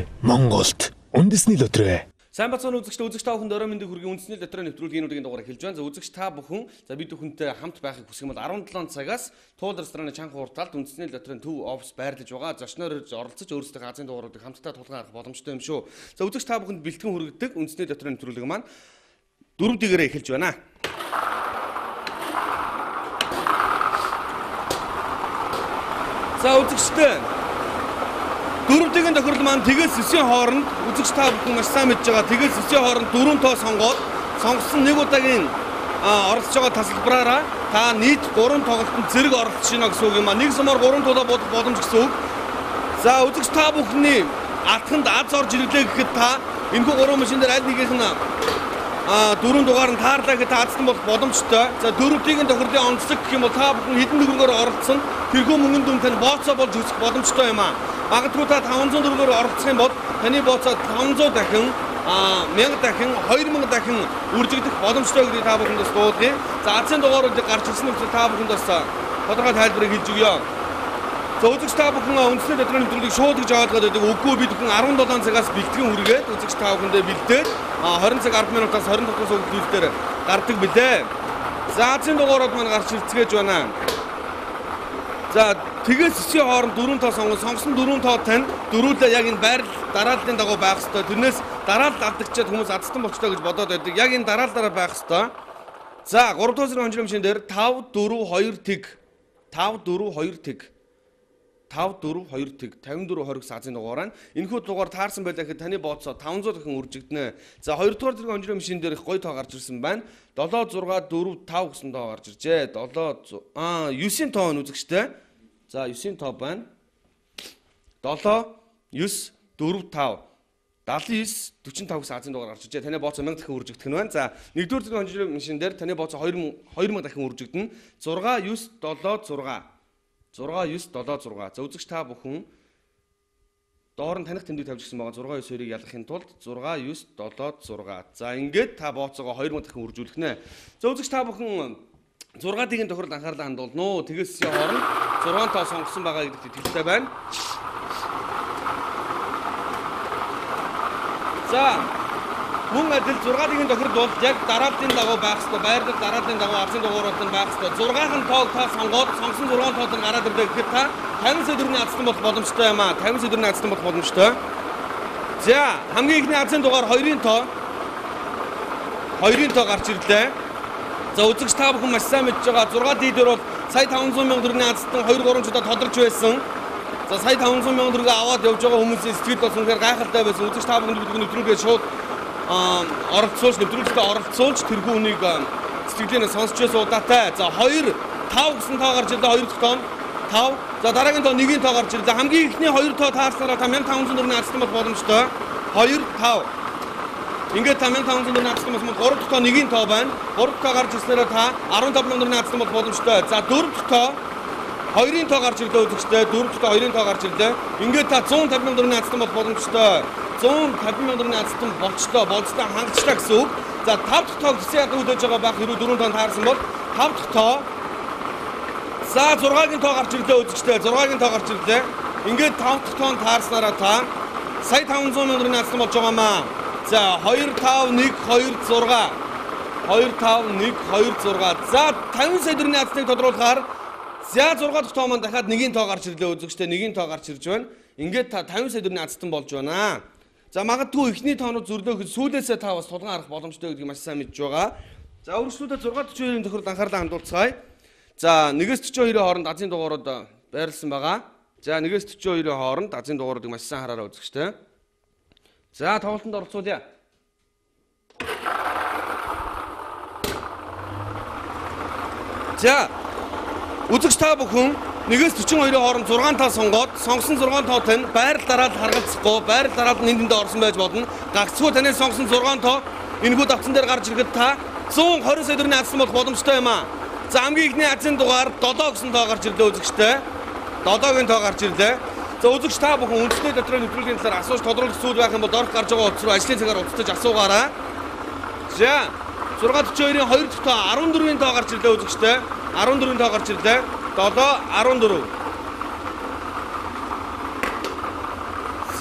Дэлхийд Монголд үндэсний лотерей. Сайн бацхан үзэгчид, үзэгч та бүхэнд орой мэндийг хүргэе. Үндэсний лотерей нэвтрүүлгийн удаагийн дугаар эхэлж байна. За үзэгч та бүхэн, за бид бүхэнтэй хамт байхыг хүсэх юм бол 17 цагаас Туул рестораны чанга хуурталд үндэсний лотерейн төв офис байрлаж байгаа. Зочноор ирж оролцож өөрсдийнхөө азийн дугааруудыг хамтдаа тулган харах боломжтой юм шүү. За үзэгч та бүхэнд бэлтгэн хүргэдэг үндэсний лотерейн нэвтрүүлэг маань 4 дэгээрээ эхэлж байна. За үзэгчдээ, дөрөвдгийн тохирол маань тэгээс 9-ийн хооронд үзэгч та бүхэн маш сайн мэдж байгаа. Тэгээс 9-ийн хооронд 4 тоо сонгоод сонгосон нэг удаагийн оролцож байгаа тасалбараараа та нийт 3 тоглолтод зэрэг оролцож байна гэсэн үг юм а. Нэг сумаар 3 тулаа бодох боломж гэсэн үг. За үзэгч та бүхний атханд аз орж ирлээ гэхэд та энэхүү 3 машин дээр аль нэгийнх нь дөрөв дугаар нь таарлаа гэхэд та азтан болох боломжтой. За дөрөвдгийн тохирлын онцлог гэх юм бол та бүхэн хэдэн төгрөгөөр оролцсон тэрхүү мөнгөн дүн тань бооцоо болж өсөх боломжтой юм а. Магадгүй та 500 төгрөгөөр оролцох юм бол таны бооцоо 500 дахин, 1000 дахин, 2000 дахин үржигдэх боломжтой гэдгийг та бүхэнд бас дуудъя. За азийн дугааруудыг гарч ирсэн үгсээр та бүхэнд бас тодорхой тайлбарыг хэлж өгье. За үзэгч та бүхэн үндэсний лотерейн нэвтрүүлгийг шууд гэж ойлгоод байдаг. Үгүй, бид бүхэн 17 цагаас бэлтгэн хүргээд үзэгч та бүхэндээ бэлдээд 20 цаг 10 минутаас 20 дахь суудлын дээр гардаг билээ. За азийн дугаарууд маань гарч ирцгээж байна. За тэгээс 9-ийн хооронд 4 тоо сонгон сонгосон 4 тоо тань дөрүүлээ яг энэ байрлал дарааллын дагуу байх ёстой. Тэрнээс дараалал алдагчаад хүмүүс азтан болчлоо гэж бодоод байдаг. Яг энэ дараалалаараа байх ёстой. За 3 дугаар зэрэг хонжлын машин дээр 5 4 2 тэг 5 4 2 тэг 5 4 2 тэг 54 20 гэсэн азийн дугаар байна. Энэхүү дугаар таарсан байлаа гэхэд таны бооцоо 500 дахин үржигдэнэ. За 2 дугаар зэрэг хонжлын машин дээр их гоё тоо гарч ирсэн байна. 7 6 4 5 гэсэн тоо гарч иржээ. 7 9-ийн тоо нь үзэгчтэй. За 9-ийн тоо байна. 7 9 4 5 79 45 гэсэн азийн дугаар гарч иржээ. Таны бооцоо 1000 дахин үржигдэх нь байна. За 1-р зэрэг хонжлын машин дээр таны бооцоо 2000 дахин үржигдэнэ. 6 9 7 6 6 9 7 6. За үзэгч та бүхэн доор нь таних тэмдэг тавьж гисэн байгаа 6 9 2-ыг ялгахын тулд 6 9 7 6. За ингээд та бооцоогоо 2000 дахин үржүүлэх нэ. За үзэгч та бүхэн 6 дгийн тохирол анхаарлаа хандуулна уу? Тэгээс хооронд 6 тоо сонгосон байгаа гэдэгт итгэлтэй байна. За мөн адил 6 дгийн тохирол бол яг дарааллын дагуу байх ёстой. Байрлал дарааллын дагуу азийн дугаарууд нь байх ёстой. 6-хан тоог та сонгоод сонгосон 6 тоод нь гараад ирлээ гэхэд та 50 сая төгрөгийн азтан болох боломжтой юм а. 50 сая төгрөгийн азтан болох боломжтой. За хамгийн ихний азийн дугаар 2-ын тоо 2-ын тоо гарч ирлээ. За үзэгч та бүхэн маш сайн мэдж байгаа 6 д дээр бол сая 500 сая төгрөгийн азтан 2 3 удаа тодорч байсан. За сая 500 сая төгрөгөө аваад явж байгаа хүмүүсийн сэтгэл бас үнэхээр гайхалтай байсан. Үзэгч та бүхэнд бид нэвтрүүлгээ шууд оролцуулж нэвтрүүлэгтээ оролцуулж тэрхүү үнийг сэтгэлээ сонсч байсан удаатай. За 2 5 гэсэн тоо гарч ирлээ. 2 дахь тоо 5. За дараагийн тоо 1-ийн тоо гарч ирлээ. Хамгийн эхний 2 тоо таарснараа та 1500 төгрөгийн азтан болох боломжтой. 2 5. Ингээд та 1500 төгрөгийн азтан болсон бол 3 дахь тоо 1-ийн тоо байна. 3 дахь тоо гарч ирснээрээ та 15 сая төгрөгийн азтан болох боломжтой. За 4 дахь тоо 2-ын тоо гарч ирлээ үзэгчтэй. 4 дахь тоо 2-ын тоо гарч ирлээ. Ингээд та 150 сая төгрөгийн азтан болох боломжтой. 150 сая төгрөгийн азтан болчлоо. Болцтой хангацлаа гэсэн үг. За 5 дахь тоо гэсэн ядан хөдөөж байгаа байх хэрүү 4 тоо таарсан бол 5 дахь тоо. За 6-гийн тоо гарч ирлээ үзэгчтэй. 6-гийн тоо гарч ирлээ. Ингээд 5 дахь тоонд таарснараа та сая 500 сая төгрөгийн азтан болж байгаа маа. За 2 5 1 2 6 2 5 1 2 6. За 50 сая төгрөгийн азтныг тодруулахаар за 6 дахь тоо маань дахиад 1-ийн тоо гарч ирлээ үзэгчтэй. 1-ийн тоо гарч ирж байна. Ингээд та 50 сая төгрөгийн азтан болж байна. За магадгүй эхний тоонууд зөрлөөхөд сүүлээсээ та бас тулган харах боломжтой гэдгийг маш сайн мэдж байгаа. За үргэлжлүүлээ 6:42-ийн тохирол анхаарлаа хандуулцгаая. За 1-42-ийн хооронд азийн дугаарууд байрлсан байгаа. За 1-42-ийн хооронд азийн дугааруудыг маш сайн хараарай үзэгчтэй. За тоглолтод оролцуулъя. За үзэгч та бүхэн 1-42-ийн хооронд 6 тоо сонгоод сонгосон 6 тоо тань байрлал дараалал харгалзахгүй, байрлал дараалал энд тэндээ орсон байж болно. Гагцхүү таны сонгосон 6 тоо энэхүү давтсан дээр гарч ирэхэд та 120 сая төгрөгийн азтан болох боломжтой юм а. За хамгийн эхний азийн дугаар 7 гэсэн тоо гарч ирлээ үзэгчтэй. 7-гийн тоо гарч ирлээ. За үзэгч та бүхэн үндэсний лотерейн нэвтрүүлгийн талаар асууж тодруулах зүйл байх юм бол дорх гарч байгаа утас руу ажлын цагаар уцтаж асуугаарай. За 6:42-ийн 2 дахь тоо 14-ийн тоо гарч ирлээ үзэгчтэй. 14-ийн тоо гарч ирлээ. 7 14.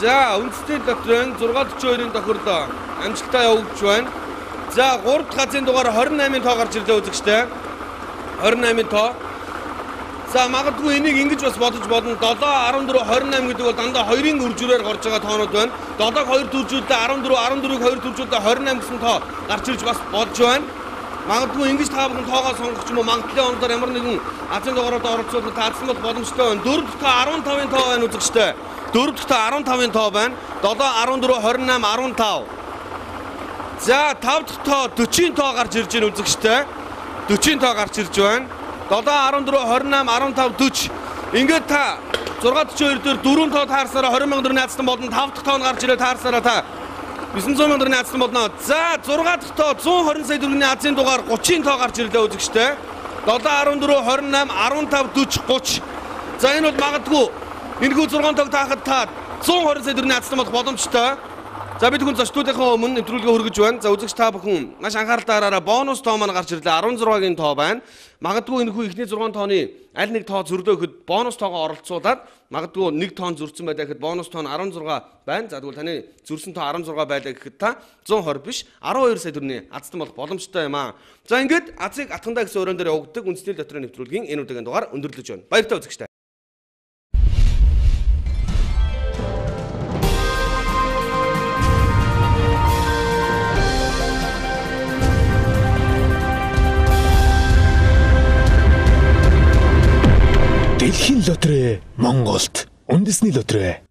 За, үндэсний лотерейн 642-ын тохирлоо амжилттай явагдаж байна. За, 3 дахь азийн дугаар 28-ын тоо гарч ирлээ үзэгчтэй. 28-ын тоо. За, магадгүй энийг ингэж бас бодож бодно. 7, 14, 28 гэдэг бол дандаа 2-ын үржүүрээр гарч байгаа тоонууд байна. 7-г 2 төржүүлдэ 14, 14-ыг 2 төржүүлдэ 28 гэсэн тоо гарч ирж бас болж байна. Магадгүй ингэж та бүхэн тоогоо сонгох ч юм уу магадлалын онолоор ямар нэгэн азийн дугаарууд оролцуулах таацсан бол боломжтой байна. 4 дахь тоо 15-ын тоо байна үзэгчтэй. 4 дахь тоо 15-ын тоо байна. 7, 14, 28, 15. За, 5 дахь тоо 40-ын тоо гарч ирж байна үзэгчтэй. 40-ын тоо гарч ирж байна. 7, 14, 28, 15, 40. Ингээд та 642 дээр 4 тоо таарсараа 20 сая төгрөгийн азтан болно. 5 дахь тоо нь гарч ирээ таарсараа та 900 сая төгрөгийн азтан болно. За, 6 дахь тоо 120 сая төгрөгийн азийн дугаар 30-ын тоо гарч ирлээ үзэгчтэй. 7, 14, 28, 15, 40, 30. За, энэ бол магадгүй энэхүү 6 тоог таахад та 120 сая төгрөгийн азтан болох боломжтой. За, бид хүн зочдуудынхаа өмнө нэвтрүүлгээ хүргэж байна. За, үзэгч та бүхэн маш анхааралтай хараарай. Бонус тоо маань гарч ирлээ. 16-гийн тоо байна. Магадгүй энэхүү эхний 6 тооны аль нэг тоо зөрлөө гэхэд бонус тоогоо оролцуулаад магадгүй нэг тоон зөрсөн байлаа гэхэд бонус тоо нь 16 байна. За, тэгвэл таны зөрсөн тоо 16 байлаа гэхэд та 120 биш 12 сая төгрөгийн азтан болох боломжтой юм аа. За, ингээд азыг атгандаа гэсэн өрөөн дээр явагддаг үндэсний лотерейн нэвтрүүлгийн энэ удаагийн дугаар өндөрлөж байна. Баяртай үзэгчтэй. Дэлхийн лотерей Монголд үндэсний лотерей.